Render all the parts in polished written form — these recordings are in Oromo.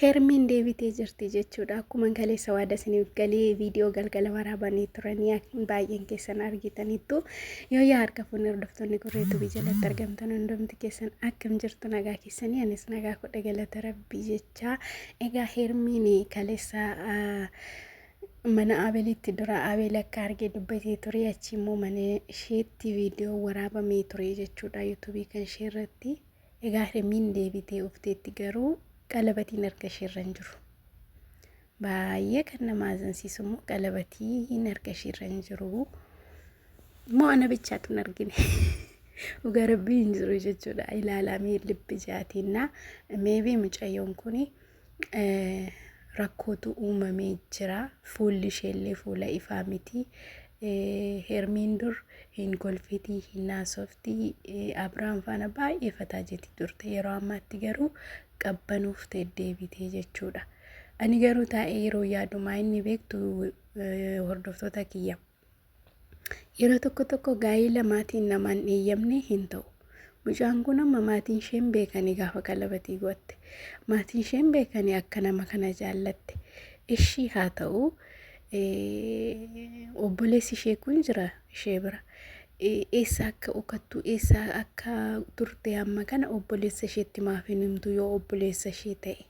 Hermiin deebitee jirti jechuudha. Akkuma kaleessa waada isiniif galee viidiyoo galgala waraabanii turanii baay'een keessan argitaniittu. Yoo yaa harka fuunee hordoftoonni Gurree Tubii jalatti argamtan hundumti keessan akkam jirtu nagaa keessanii anis nagaa kudha galata rabbii jechaa. Egaa Hermiin kaleessa mana Abelitti dura Abel akka arge dubbatee ture achi immoo mana isheetti viidiyoo waraabamee ture jechuudha yuutuubii kan ishee irratti. Egaa Hermiin deebitee ufteetti garuu qalabatiin harka isheerra hin jiru. Baay'ee kan nama azansiisu immoo qalabatiin harka isheerra hin jiru. Moo ana bichaatu hin argine. Dhugaa rabbii hin jiru jechuudha. Ilaalaa mee libbi jaatiinnaa. Meebii mucayyoon kuni rakkootu uumamee jira. Fuulli isheellee fuula ifaa miti. Hermiin dur hin kolfiti, hin haasofti. Abiraam faana baay'ee fataa jetti turte. Yeroo ammaatti garuu qabbanuuf deebitee jechuudha. Ani garuu taa'ee yeroo yaadu maa inni beektu hordoftoota kiyya. Yeroo tokko tokko gaa'ila maatiin namaan eeyyamne hin ta'u. Mucaan kun amma maatiin isheen beekanii gaafa qalabatii godhatte. Maatiin isheen beekanii akka nama kana jaallatte. Ishii haa ta'u obboleessi ishee kun jira ishee bira. Eessa akka dhokattu eessa akka turte amma kana obboleessa isheetti maaf hin himtu yoo obboleessa ishee ta'e.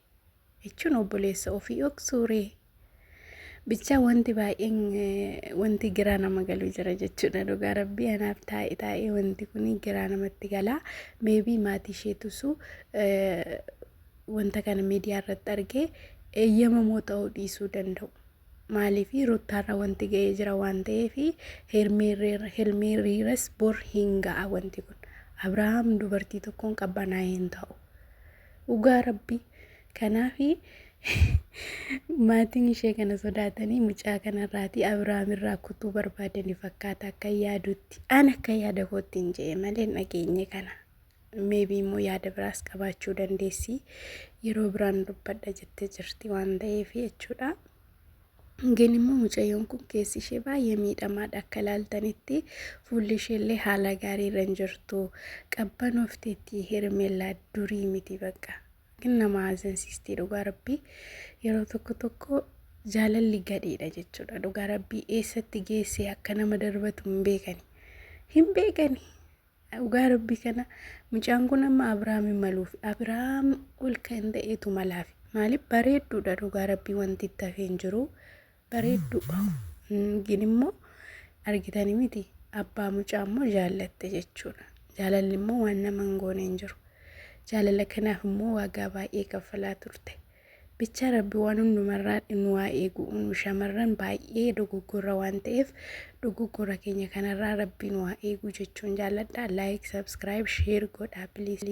Jechuun obboleessa ofii dhoksuuree. Bichaa wanti baay'een wanti giraa nama galu jira jechuudha. Dhugaa rabbii anaaf taa'e taa'ee wanti kun giraa namatti gala. Meebii maatii isheetusu wanta kana miidiyaa irratti argee eeyyamamoo ta'uu dhiisuu danda'u. Maaliif ruttaarra wanti ga'ee jira waan ta'eef hermeeriiras bor hin ga'a wanti kun. Abrahaam dubartii tokkoon qabbanaa'ee hin ta'u. Dhugaa rabbii. Kanaaf maatiin ishee kana sodaatanii mucaa kanarraatii Abiraam irraa kutuu barbaadanii fakkaata akka yaadutti. An akka yaada kootti hin je'e malee hin dhageenye kana. Meebii immoo yaada biraas qabaachuu dandeessi. Yeroo biraan dubbadha jettee jirti waan ta'eef jechuudha. Gin immoo mucayyoon kun keessi ishee baay'ee miidhamaadha akka ilaaltanitti fuulli ishee illee haala gaarii irra hin jirtu. Qabbanoofteetti Hermeellaa durii miti bakka. Gin nama haazansiisti dhugaa rabbii yeroo tokko tokko jaalalli gadheedha jechuudha. Dhugaa rabbii eessatti geessee akka nama darbatu hin beekani. Hin beekani. Dhugaa rabbii kana mucaan kun amma Abiraam hin maluuf Abiraam ol kan ta'etu malaaf maaliif bareedduudha dhugaa rabbii wanti itti hafee hin jiru bareedduudha gin immoo argitanii miti abbaa mucaa immoo jaallatte jechuudha jaalalli immoo waan nama hin goone hin jiru jaalala kanaaf immoo waagaa baay'ee kaffalaa turte. Bichaa rabbi waan hundumarraa nu haa eegu nu shamarran baay'ee dogoggorra waan ta'eef dogoggora keenya kanarraa rabbi nu haa eegu jechuun jaalladha like subscribe share godhaa please.